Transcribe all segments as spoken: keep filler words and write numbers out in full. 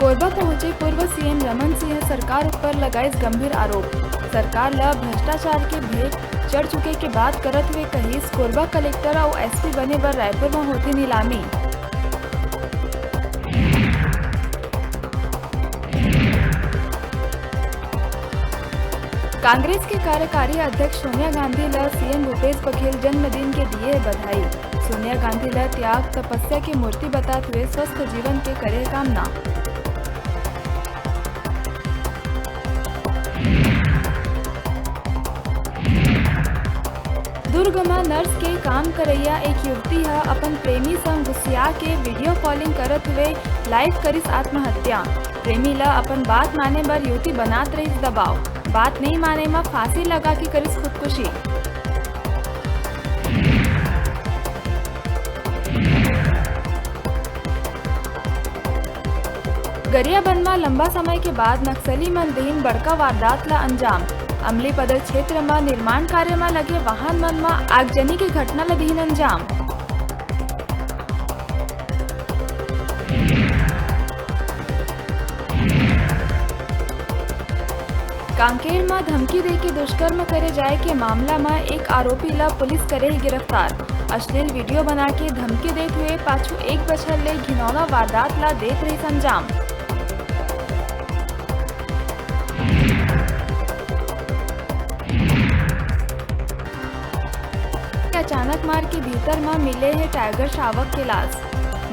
कोरबा पहुंचे पूर्व सीएम रमन सिंह सरकार ऊपर लगाइस गंभीर आरोप। सरकार ल भ्रष्टाचार के भेंट चढ़ चुके के बात करत हुए कहिस, कोरबा कलेक्टर अउ एसपी बने बर रायपुर म होथे नीलामी। कांग्रेस के कार्यकारी अध्यक्ष सोनिया गांधी ल सीएम भूपेश बघेल जन्मदिन के दिए हे बधाई। सोनिया गांधी ल त्याग तपस्या के मूर्ति बतात हुए स्वस्थ जीवन के करे कामना। दुर्ग म नर्स के काम करइया एक युवती ह अपन प्रेमी संग गुस्सिया के वीडियो कॉलिंग करत हुए लाइव करिस आत्महत्या। प्रेमी ल अपन बात माने बर युवती बनात रहिस दबाव। बात नइ माने म फांसी लगा के करिस खुदकुशी। गरियाबंद म लंबा समय के बाद नक्सली मन दीन बड़का वारदात ल अंजाम। अमलीपदर क्षेत्र म निर्माण कार्य म लगे वाहन मन म आगजनी के घटना ल दीन अंजाम। कांकेर म धमकी देके दुष्कर्म करे जाए के मामला म एक आरोपी ल पुलिस करे हे गिरफ्तार। अश्लील वीडियो बना के धमकी देत हुए पाछू एक बछर ले घिनौना वारदात ल देत रहिस अंजाम। अचानक मार के भीतर म मिले हे टाइगर शावक के लाश।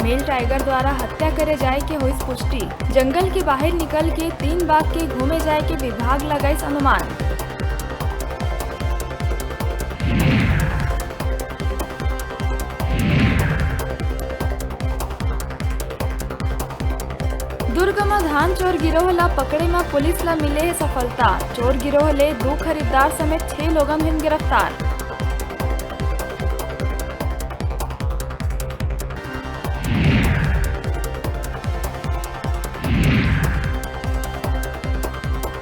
मेल टाइगर द्वारा हत्या करे जाए के होइस पुष्टि। जंगल के बाहर निकल के तीन बाघ के घूमे जाए के विभाग लगाइस अनुमान। दुर्ग म धान चोर गिरोह ला पकड़े म पुलिस ला मिले हे सफलता। चोर गिरोह ले दू खरीददार समेत छह लोगन हुइन गिरफ्तार।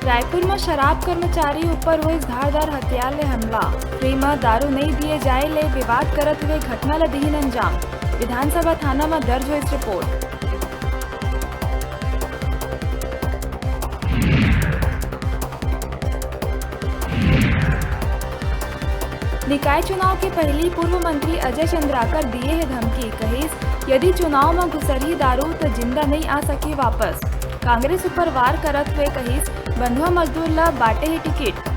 रायपुर म शराब कर्मचारी ऊपर होइस धारदार हथियार ले हमला। फ्री म दारू नइ दिए जाए ले विवाद करत हुए घटना ल दिहिन अंजाम। विधानसभा थाना म दर्ज होइस रिपोर्ट। निकाय चुनाव के पहिली पूर्व मंत्री अजय चंद्राकर दिए हे धमकी, कहिस, यदि चुनाव म घुसरही दारू, त जिंदा नइ आ सकही वापस। कांग्रेस ऊपर वार करत हुए कहिस, बंधुआ मजदूर ल बांटे हे टिकट।